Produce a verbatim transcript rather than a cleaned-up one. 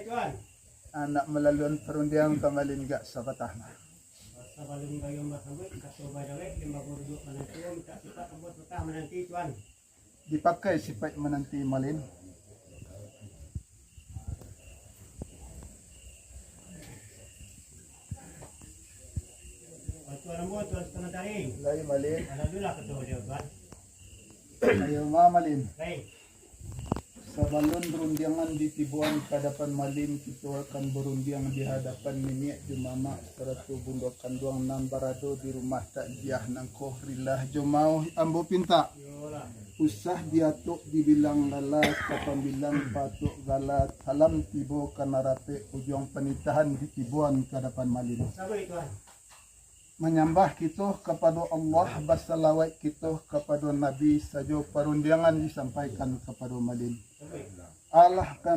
Tuan. Anak malaluan parundiang ka malin gak sabatah nah. Sabalun gayuang basambuik, kato bajawek, limbago duduak mananti, mintak sipaik ambo sabatah mananti, Tuan. Dipakai sipaik mananti malin. Tuan ambo, Tuan Sutan Mantari. Lai malin. Alhamdulillah, kato baliau, Tuan. Ayo, ma malin. Baik. Sabalun rundiangan ditiboan ka adapan malin, kito akan barundiang di hadapan niniak jo mamak, sarato bundo kanduang nan barado di rumah takziah nangko. Rilah jo mauh ambo pintak. Usah diatok dibilang gala, ka pambilang patok gala, salam tibo ka nan rapek, ujuang panitahan ditiboan ka adapan malin. Sabuik, Tuan. Manyambah kito kapado Allah, basalawaik kito kapado Nabi, sajo parundiangan disampaikan kapado malin. Alah ka